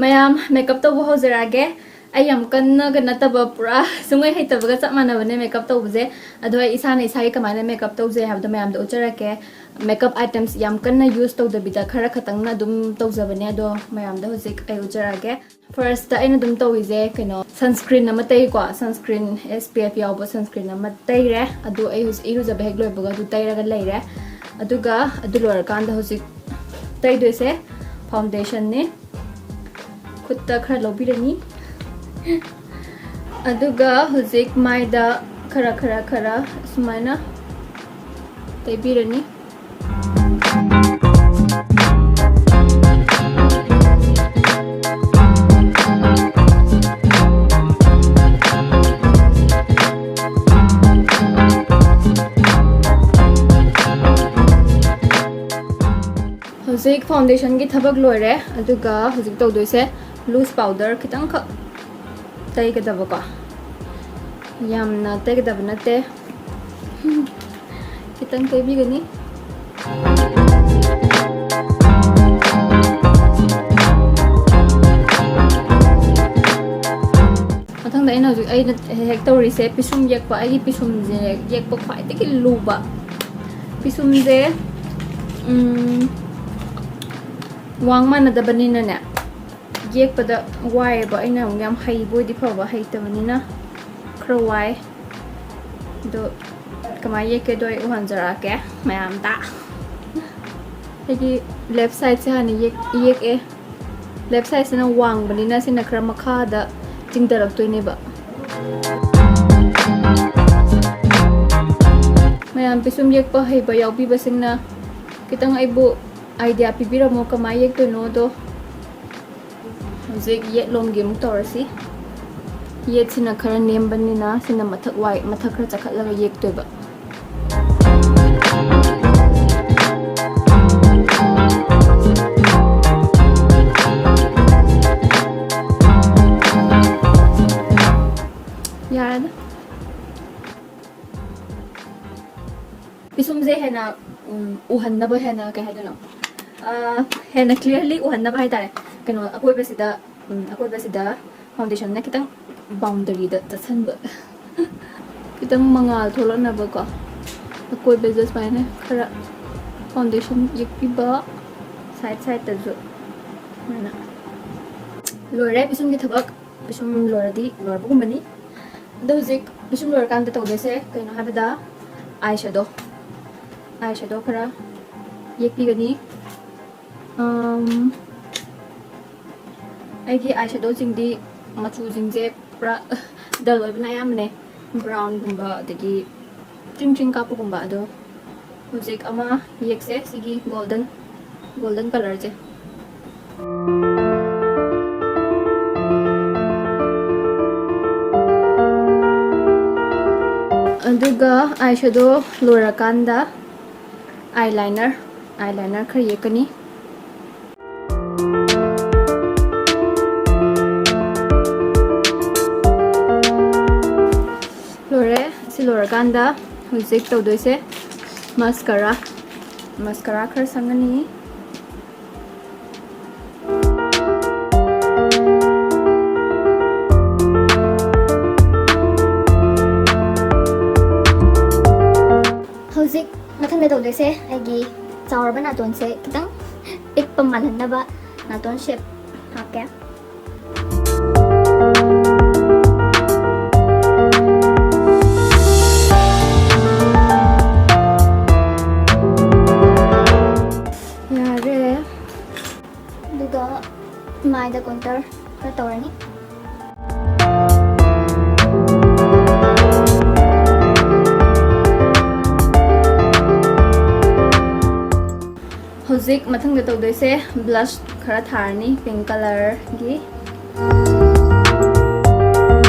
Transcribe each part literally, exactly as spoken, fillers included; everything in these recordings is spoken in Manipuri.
ꯃꯌꯥꯝ, ꯃꯦꯀꯞ ꯇꯧꯕ ꯍꯧꯖꯔꯛꯑꯒꯦ꯫ ꯑꯩ ꯌꯥꯝ ꯀꯟꯅꯒ ꯅꯠꯇꯕ, ꯄꯨꯔꯥ ꯁꯨꯡꯍꯩ ꯍꯩꯇꯕꯒ ꯆꯞ ꯃꯥꯟꯅꯕꯅꯦ ꯃꯦꯀꯞ ꯇꯧꯕꯁꯦ꯫ ꯑꯗꯣ ꯑꯩ ꯏꯁꯥꯅ ꯏꯁꯥꯒꯤ ꯀꯃꯥꯏꯅ ꯃꯦꯀꯞ ꯇꯧꯖꯩ ꯍꯥꯏꯕꯗꯣ ꯃꯌꯥꯝꯗ ꯎꯠꯆꯔꯛꯀꯦ꯫ ꯃꯦꯀꯞ ꯑꯥꯏꯇꯦꯝꯁ ꯌꯥꯝ ꯀꯟꯅ ꯌꯨꯁ ꯇꯧꯗꯕꯤꯗ ꯈꯔ ꯈꯛꯇꯪꯅ ꯑꯗꯨꯝ ꯇꯧꯖꯕꯅꯦ꯫ ꯑꯗꯣ ꯃꯌꯥꯝꯗ ꯍꯧꯖꯤꯛ ꯑꯩ ꯎꯠꯆꯔꯛꯑꯒꯦ꯫ ꯐꯥꯔꯁꯇ ꯑꯩꯅ ꯑꯗꯨꯝ ꯇꯧꯔꯤꯁꯦ ꯀꯩꯅꯣ, ꯁꯟꯁꯀ꯭ꯔꯤꯟ ꯑꯃ ꯇꯩꯀꯣ꯫ ꯁꯟꯁꯀ꯭ꯔꯤꯟ ꯑꯦꯁ ꯄꯤ ꯑꯦꯐ ꯌꯥꯎꯕ ꯁꯟꯁꯀ꯭ꯔꯤꯟ ꯑꯃ ꯇꯩꯔꯦ꯫ ꯑꯗꯨ ꯑꯩ ꯍꯧꯖꯤꯛ ꯏꯔꯨꯖꯕ ꯍꯦꯛ ꯂꯣꯏꯕꯒ ꯑꯗꯨ ꯇꯩꯔꯒ ꯂꯩꯔꯦ꯫ ꯑꯗꯨꯒ ꯑꯗꯨ ꯂꯣꯏꯔꯀꯥꯟꯗ ꯍꯧꯖꯤꯛ ꯇꯩꯗꯣꯏꯁꯦ ꯐꯥꯎꯟꯗꯦꯁꯟꯅꯤ꯫ ꯈꯨꯠꯇ ꯈꯔ ꯂꯧꯕꯤꯔꯅꯤ꯫ ꯑꯗꯨꯒ ꯍꯧꯖꯤꯛ ꯃꯥꯏꯗ ꯈꯔ ꯈꯔ ꯈꯔ ꯁꯨꯃꯥꯏꯅ ꯇꯩꯕꯤꯔꯅꯤ꯫ ꯍꯧꯖꯤꯛ ꯐꯥꯎꯟꯗꯦꯁꯟꯒꯤ ꯊꯕꯛ ꯂꯣꯏꯔꯦ꯫ ꯑꯗꯨꯒ ꯍꯧꯖꯤꯛ ꯇꯧꯗꯣꯏꯁꯦ ꯂꯨꯁ ꯄꯥꯎꯗꯔ ꯈꯤꯇꯪꯈꯛ ꯇꯩꯒꯗꯕꯀꯣ꯫ ꯌꯥꯝꯅ ꯇꯩꯒꯗꯕ ꯅꯠꯇꯦ꯫ ꯈꯤꯇꯪ ꯇꯩꯕꯤꯒꯅꯤ꯫ ꯃꯊꯪꯗ ꯑꯩꯅ ꯍꯧꯖꯤꯛ, ꯑꯩꯅ ꯍꯦꯛ ꯇꯧꯔꯤꯁꯦ ꯄꯤꯁꯨꯝ ꯌꯦꯛꯄ꯫ ꯑꯩꯒꯤ ꯄꯤꯁꯨꯝꯁꯦ ꯌꯦꯛꯄ ꯈ꯭ꯋꯥꯏꯗꯒꯤ ꯂꯨꯕ꯫ ꯄꯤꯁꯨꯝꯁꯦ, ꯎꯝ, ꯋꯥꯡ ꯃꯥꯟꯅꯗꯕꯅꯤꯅꯅꯦ, ꯌꯦꯛꯄꯗ ꯋꯥꯏꯑꯦꯕ꯫ ꯑꯩꯅ ꯑꯃꯨꯛ ꯌꯥꯝ ꯍꯩꯕ ꯑꯣꯏꯗꯤ ꯐꯕ, ꯍꯩꯇꯕꯅꯤꯅ ꯈꯔ ꯋꯥꯏ꯫ ꯑꯗꯣ ꯀꯃꯥꯏꯅ ꯌꯦꯛꯀꯦꯗꯣ ꯑꯩ ꯎꯍꯟꯖꯔꯛꯀꯦ ꯃꯌꯥꯝꯗ꯫ ꯑꯩꯒꯤ ꯂꯦꯐ ꯁꯥꯏꯗꯁꯦ ꯍꯥꯟꯅ ꯌꯦꯛ-, ꯌꯦꯛꯑꯦ꯫ ꯂꯦꯐ ꯁꯥꯏꯗꯁꯤꯅ ꯋꯥꯡꯕꯅꯤꯅ ꯁꯤꯅ ꯈꯔ ꯃꯈꯥꯗ ꯆꯤꯡꯊꯔꯛꯇꯣꯏꯅꯦꯕ꯫ ꯃꯌꯥꯝ ꯄꯤꯁꯨꯝ ꯌꯦꯛꯄ ꯍꯩꯕ ꯌꯥꯎꯕꯤꯕꯁꯤꯡꯅ ꯈꯤꯇꯪ ꯑꯩꯕꯨ ꯑꯥꯏꯗꯤꯌꯥ ꯄꯤꯕꯤꯔꯝꯃꯣ ꯀꯃꯥꯏꯅ ꯌꯦꯛꯇꯣꯏꯅꯣꯗꯣ꯫ ꯍꯧꯖꯤꯛ ꯌꯦꯠꯂꯣꯝꯒꯤ ꯑꯃꯨꯛ ꯇꯧꯔꯁꯤ꯫ ꯌꯦꯠꯁꯤꯅ ꯈꯔ ꯅꯦꯝꯕꯅꯤꯅ ꯁꯤꯅ ꯃꯊꯛ ꯋꯥꯏ, ꯃꯊꯛ ꯈꯔ ꯆꯈꯠꯂꯒ ꯌꯦꯛꯇꯣꯏꯕ꯫ ꯌꯥꯔꯦꯗ꯫ ꯄꯤꯁꯨꯝꯁꯦ ꯍꯦꯟꯅ, ꯎꯝ, ꯎꯍꯟꯅꯕ ꯍꯦꯟꯅ, ꯀꯩ ꯍꯥꯏꯗꯣꯏꯅꯣ, ꯑ, ꯍꯦꯟꯅ clearly ꯎꯍꯟꯅꯕ ꯍꯥꯏꯇꯥꯔꯦ, ꯀꯩꯅꯣ, ꯑꯀꯣꯏꯕꯁꯤꯗ, ꯎꯝ, ꯑꯀꯣꯏꯕꯁꯤꯗ foundationꯅ ꯈꯤꯇꯪ boundaryꯗ ꯆꯠꯁꯟꯕ꯫ ꯈꯤꯇꯪ ꯃꯉꯥꯜ ꯊꯣꯛꯂꯛꯅꯕꯀꯣ, ꯑꯀꯣꯏꯕꯁꯦ ꯁꯨꯃꯥꯏꯅ ꯈꯔ foundation ꯌꯦꯛꯄꯤꯕ, side sideꯇꯁꯨ ꯁꯨꯃꯥꯏꯅ꯫ ꯂꯣꯏꯔꯦ ꯄꯤꯁꯨꯝꯒꯤ ꯊꯕꯛ꯫ ꯄꯤꯁꯨꯝ ꯂꯣꯏꯔꯗꯤ ꯂꯣꯏꯔꯕꯒꯨꯝꯕꯅꯤ꯫ ꯑꯗꯣ ꯍꯧꯖꯤꯛ ꯄꯤꯁꯨꯝ ꯂꯣꯏꯔꯀꯥꯟꯗ ꯇꯧꯗꯣꯏꯁꯦ ꯀꯩꯅꯣ ꯍꯥꯏꯕꯗ, eyeshadow, eyeshadow ꯈꯔ ꯌꯦꯛꯄꯤꯒꯅꯤ꯫ ꯑꯝ, ꯑꯩꯒꯤ eyeshadowꯁꯤꯡꯗꯤ ꯃꯆꯨꯁꯤꯡꯁꯦ ꯄꯨꯔꯥ dull ꯑꯣꯏꯕꯅ ꯑꯌꯥꯝꯕꯅꯦ, brownꯒꯨꯝꯕ ꯑꯗꯒꯤ ꯆꯤꯡ ꯆꯤꯡ ꯀꯥꯞꯄꯒꯨꯝꯕ꯫ ꯑꯗꯣ ꯍꯧꯖꯤꯛ ꯑꯃ ꯌꯦꯛꯁꯦ, ꯁꯤꯒꯤ golden, golden colourꯁꯦ꯫ ꯑꯗꯨꯒ eyeshadow ꯂꯣꯏꯔꯀꯥꯟꯗ eyeliner, eyeliner ꯈꯔ ꯌꯦꯛꯀꯅꯤ꯫ ꯂꯣꯏꯔꯦ꯫ ꯁꯤ ꯂꯣꯏꯔꯀꯥꯟꯗ ꯍꯧꯖꯤꯛ ꯇꯧꯗꯣꯏꯁꯦ mascara, mascara ꯈꯔ ꯁꯪꯉꯅꯤ꯫ ꯍꯧꯖꯤꯛ ꯃꯊꯪꯗ ꯇꯧꯗꯣꯏꯁꯦ, ꯑꯩꯒꯤ ꯆꯥꯎꯔꯕ ꯅꯥꯇꯣꯟꯁꯦ ꯈꯤꯇꯪ ꯄꯤꯛꯄ ꯃꯥꯜꯍꯟꯅꯕ ꯅꯥꯇꯣꯟ shape ꯍꯥꯞꯀꯦ꯫ ꯌꯥꯔꯦ꯫ ꯑꯗꯨꯒ ꯃꯥꯏꯗ contour ꯈꯔ ꯇꯧꯔꯅꯤ꯫ ꯍꯧꯖꯤꯛ ꯃꯊꯪꯗ ꯇꯧꯗꯣꯏꯁꯦ, blush ꯈꯔ ꯊꯥꯔꯅꯤ pink colourꯒꯤ꯫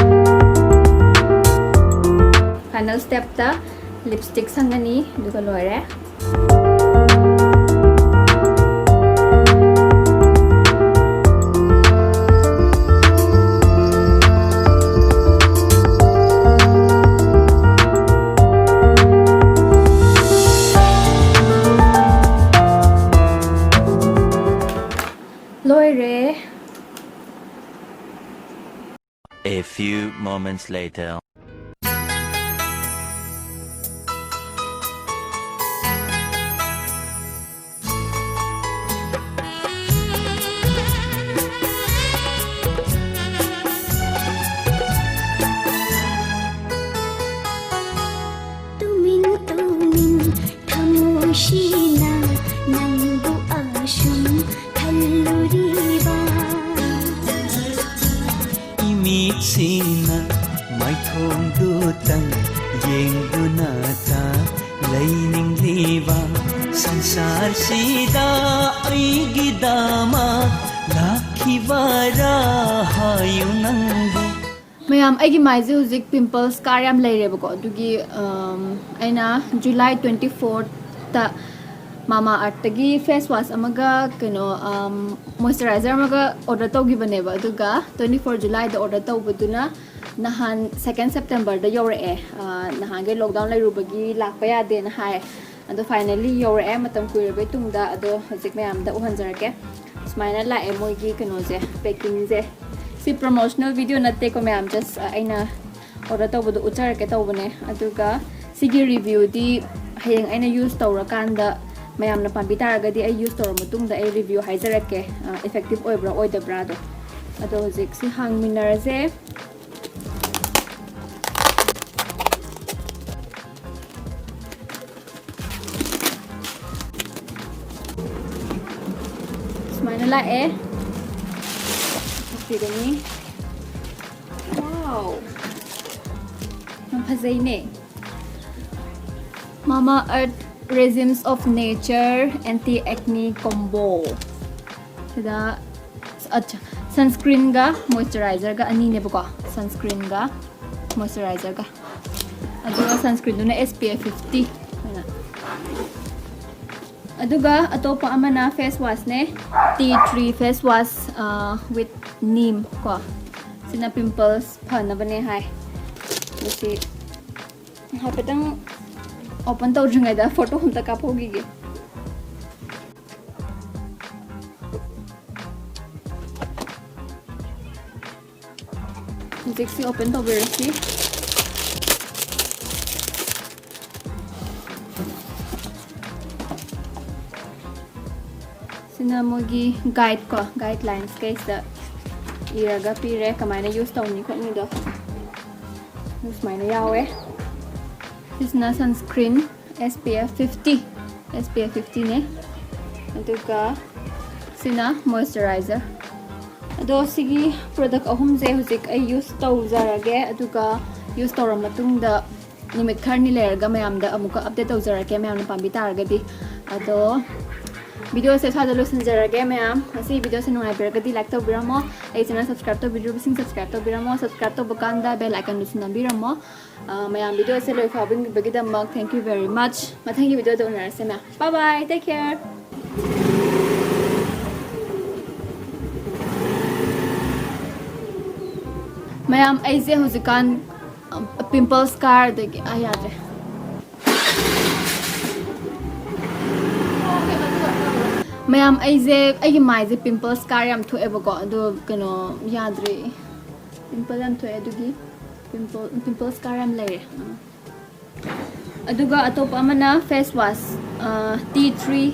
Final stepꯇ lipstick ꯁꯪꯉꯅꯤ, ꯑꯗꯨꯒ ꯂꯣꯏꯔꯦ꯫ A few moments later. ꯇꯨꯃꯤꯟ ꯇꯨꯃꯤꯟ ꯊꯃꯣꯏꯁꯤꯅ ꯅꯪꯕꯨ ꯑꯁꯨꯝ ꯈꯜꯂꯨꯔꯤꯕ꯫ ꯏꯃꯤꯠꯁꯤꯅ ꯃꯥꯏꯊꯣꯡꯗꯨꯇꯪ ꯌꯦꯡꯗꯨꯅꯇ ꯂꯩꯅꯤꯡꯂꯤꯕ꯫ ꯁꯪꯁꯥꯔꯁꯤꯗ ꯑꯩꯒꯤꯗꯃꯛ ꯂꯥꯛꯈꯤꯕꯔꯥ ꯍꯥꯏꯌꯨ ꯅꯪꯕꯨ꯫ ꯃꯌꯥꯝ, ꯑꯩꯒꯤ ꯃꯥꯏꯁꯦ ꯍꯧꯖꯤꯛ ꯄꯤꯝꯄꯜ ꯁ꯭ꯀꯥꯔ ꯌꯥꯝ ꯂꯩꯔꯦꯕꯀꯣ, ꯑꯗꯨꯒꯤ, ꯑꯝ, ꯑꯩꯅ ꯖꯨꯂꯥꯏ ꯇ꯭ꯋꯦꯟꯇꯤ ꯐꯣꯔꯠꯇ ꯃꯥꯃꯥ ꯑꯥꯔꯠꯇꯒꯤ ꯐꯦꯁ ꯋꯥꯁ ꯑꯃꯒ, ꯀꯩꯅꯣ, ꯑꯝ, ꯃꯣꯏꯆꯔꯥꯏꯖꯔ ꯑꯃꯒ ꯑꯣꯔꯗꯔ ꯇꯧꯈꯤꯕꯅꯦꯕ꯫ ꯑꯗꯨꯒ ꯇ꯭ꯋꯦꯟꯇꯤ ꯐꯣꯔ ꯖꯨꯂꯥꯏꯗ ꯑꯣꯔꯗꯔ ꯇꯧꯕꯗꯨꯅ ꯅꯍꯥꯟ ꯁꯦꯀꯦꯟ ꯁꯦꯞꯇꯦꯝꯕꯔꯗ ꯌꯧꯔꯛꯑꯦ꯫ ꯑ, ꯅꯍꯥꯟꯈꯩ ꯂꯣꯛꯗꯥꯎꯟ ꯂꯩꯔꯨꯕꯒꯤ ꯂꯥꯛꯄ ꯌꯥꯗꯦꯅ ꯍꯥꯏ꯫ ꯑꯗꯣ ꯐꯥꯏꯅꯦꯂꯤ ꯌꯧꯔꯛꯑꯦ, ꯃꯇꯝ ꯀꯨꯏꯔꯕꯩ ꯇꯨꯡꯗ꯫ ꯑꯗꯣ ꯍꯧꯖꯤꯛ ꯃꯌꯥꯝꯗ ꯎꯍꯟꯖꯔꯛꯀꯦ꯫ ꯁꯨꯃꯥꯏꯅ ꯂꯥꯛꯑꯦ ꯃꯣꯏꯒꯤ ꯀꯩꯅꯣꯁꯦ, ꯄꯦꯀꯤꯡꯁꯦ꯫ ꯁꯤ ꯄ꯭ꯔꯣꯃꯣꯁꯅꯦꯜ ꯚꯤꯗꯤꯑꯣ ꯅꯠꯇꯦꯀꯣ ꯃꯌꯥꯝ, ꯖꯁ ꯑꯩꯅ ꯑꯣꯔꯗꯔ ꯇꯧꯕꯗꯣ ꯎꯠꯆꯔꯛꯀꯦ ꯇꯧꯕꯅꯦ꯫ ꯑꯗꯨꯒ ꯁꯤꯒꯤ ꯔꯤꯚ꯭ꯌꯨꯗꯤ ꯍꯌꯦꯡ ꯑꯩꯅ ꯌꯨꯁ ꯇꯧꯔꯀꯥꯟꯗ, ꯃꯌꯥꯝꯅ ꯄꯥꯝꯕꯤ ꯇꯥꯔꯒꯗꯤ ꯑꯩ ꯌꯨꯁ ꯇꯧꯔ ꯃꯇꯨꯡꯗ ꯑꯩ ꯔꯤꯚ꯭ꯌꯨ ꯍꯥꯏꯖꯔꯛꯀꯦ, ꯏꯐꯦꯛꯇꯤꯞ ꯑꯣꯏꯕ꯭ꯔꯥ ꯑꯣꯏꯗꯕ꯭ꯔꯥꯗꯣ꯫ ꯑꯗꯣ ꯍꯧꯖꯤꯛ ꯁꯤ ꯍꯥꯡꯃꯤꯟꯅꯔꯁꯦ꯫ ꯁꯨꯃꯥꯏꯅ ꯂꯥꯛꯑꯦ꯫ ꯊꯣꯛꯄꯤꯒꯅꯤ꯫ ꯋꯥꯎ! ꯌꯥꯝ ꯐꯖꯩꯅꯦ꯫ Mama Earth Regimes of Nature Anti Acne Combo꯫ ꯁꯤꯗ, ꯑꯠꯆꯥ, ꯁꯟꯁꯀ꯭ꯔꯤꯟꯒ ꯃꯣꯏꯆꯔꯥꯏꯖꯔꯒ ꯑꯅꯤꯅꯦꯕꯀꯣ꯫ ꯁꯟꯁꯀ꯭ꯔꯤꯟꯒ ꯃꯣꯏꯆꯔꯥꯏꯖꯔꯒ꯫ ꯑꯗꯨꯒ ꯁꯟꯁꯀ꯭ꯔꯤꯟꯗꯨꯅ S P F fifty ꯑꯣꯏꯅ꯫ ꯑꯗꯨꯒ ꯑꯇꯣꯞꯄ ꯑꯃꯅ face ꯋꯥꯁꯅꯦ, tea tree face wash, ꯑ, with neem ꯀꯣ꯫ ꯁꯤꯅ ꯄꯤꯝꯄꯜꯁ ꯐꯅꯕꯅꯦ ꯍꯥꯏ꯫ ꯑꯗꯨ ꯁꯤ ꯍꯥꯏꯐꯦꯠꯇꯪ ꯑꯣꯄꯟ ꯇꯧꯗ꯭ꯔꯤꯉꯩꯗ ꯐꯣꯇꯣ ꯑꯝꯇ ꯀꯥꯞꯍꯧꯈꯤꯒꯦ꯫ ꯍꯧꯖꯤꯛꯁꯤ open ꯇꯧꯕꯤꯔꯁꯤ꯫ ꯁꯤꯅ ꯃꯣꯏꯒꯤ guide ꯀꯣ, guidelines ꯀꯩꯁꯤꯗ ꯏꯔꯒ ꯄꯤꯔꯦ, ꯀꯃꯥꯏꯅ use ꯇꯧꯅꯤ ꯈꯣꯠꯅꯤꯗꯣ꯫ ꯑꯗꯨ ꯁꯨꯃꯥꯏꯅ ꯌꯥꯎꯋꯦ꯫ ꯁꯤꯁꯤꯅ sunscreen, S P F fifty, S P F fifty ꯅꯦ꯫ ꯑꯗꯨꯒ ꯁꯤꯅ moisturizer꯫ ꯑꯗꯣ ꯁꯤꯒꯤ product ꯑꯍꯨꯝꯁꯦ ꯍꯧꯖꯤꯛ ꯑꯩ use ꯇꯧꯖꯔꯒꯦ, ꯑꯗꯨꯒ use ꯇꯧꯔ ꯃꯇꯨꯡꯗ ꯅꯨꯃꯤꯠ ꯈꯔꯅꯤ ꯂꯩꯔꯒ ꯃꯌꯥꯝꯗ ꯑꯃꯨꯛꯀ update ꯇꯧꯖꯔꯛꯀꯦ, ꯃꯌꯥꯝꯅ ꯄꯥꯝꯕꯤ ꯇꯥꯔꯒꯗꯤ꯫ ꯑꯗꯣ videoꯁꯦ ꯁ꯭ꯋꯥꯏꯗ ꯂꯣꯏꯁꯤꯟꯖꯔꯒꯦ꯫ ꯃꯌꯥꯝ ꯉꯁꯤ videoꯁꯦ ꯅꯨꯡꯉꯥꯏꯕꯤꯔꯒꯗꯤ like ꯇꯧꯕꯤꯔꯝꯃꯣ, ꯑꯩ channel subscribe ꯇꯧꯕꯤꯗ꯭ꯔꯤꯕꯁꯤꯡ subscribe ꯇꯧꯕꯤꯔꯝꯃꯣ, subscribe ꯇꯧꯕ ꯀꯥꯟꯗ bell iconꯗꯨꯁꯨ ꯅꯝꯕꯤꯔꯝꯃꯣ꯫ ꯑ, ꯃꯌꯥꯝ videoꯁꯦ ꯂꯣꯏ ꯐꯥꯎꯕꯤꯕꯒꯤꯗꯃꯛ thank you very much꯫ ꯃꯊꯪꯒꯤ videoꯗ ꯎꯅꯔꯁꯦ ꯃꯌꯥꯝ꯫ Bye bye, take care꯫ ꯃꯌꯥꯝ, ꯑꯩꯁꯦ ꯍꯧꯖꯤꯛꯀꯥꯟ, ꯑ, pimple scar ꯑꯗꯒꯤ, ꯑ, ꯌꯥꯗ꯭ꯔꯦ꯫ ꯃꯌꯥꯝ, ꯑꯩꯁꯦ, ꯑꯩꯒꯤ ꯃꯥꯏꯁꯦ pimple scar ꯌꯥꯝ ꯊꯣꯛꯑꯦꯕꯀꯣ, ꯑꯗꯣ ꯀꯩꯅꯣ ꯌꯥꯗ꯭ꯔꯦ, pimple ꯌꯥꯝ ꯊꯣꯛꯑꯦ, ꯑꯗꯨꯒꯤ pimple, pimple scar ꯌꯥꯝ ꯂꯩꯔꯦ꯫ ꯑꯗꯨꯒ ꯑꯇꯣꯞꯄ ꯑꯃꯅ face wash, ꯑ, tea tree